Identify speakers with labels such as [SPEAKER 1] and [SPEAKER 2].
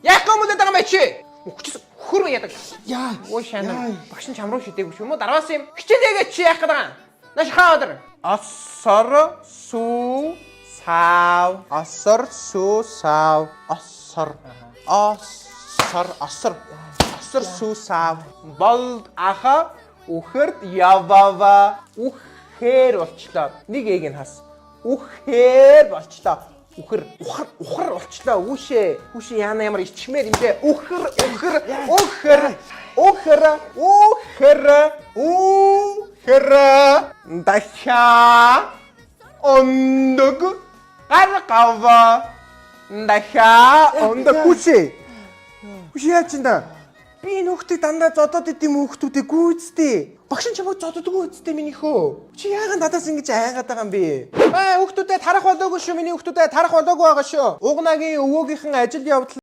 [SPEAKER 1] Яах юм бэ байгаа юм чи? Хүчс хөрөө ядаг.
[SPEAKER 2] Яа.
[SPEAKER 1] Ой шана. Багш нь чам руу шидээгүй шүү юм уу? Дарваас юм. Хичээлээгээ чи яах гэдэг юм? Нааш хаа өдөр. Осор сүү сав. Осор сүү сав. Осор. Осор осор. Осор сүү сав. Болд аха үхэрд явава. Үхээр болчлоо. Нэг ээг нь хас. Үхээр болчлоо. Үхэр ухар ухар болчлоо. Үүшээ. Үүшээ яана ямар ичмээр юм бэ? Үхэр үхэр үхэр үхэр үхэр үхэр дахиа ондог гаргава дахиа ондог хүчээ. Хүчээ яа чинь да? Би энэ хүүхдийг дандаа зодоод идэм хүүхдүүдээ гүйцтэй. Багш нь чамайг зоддоггүй үсттэй миний хөө. Чи яагаад надаас ингэж айгаад байгаа юм бэ? Аа хүүхдүүдээ тарах болоогүй шүү, миний хүүхдүүдээ тарах болоогүй байгаа шүү. Угнагийн өвөөгийнхэн ажил явдал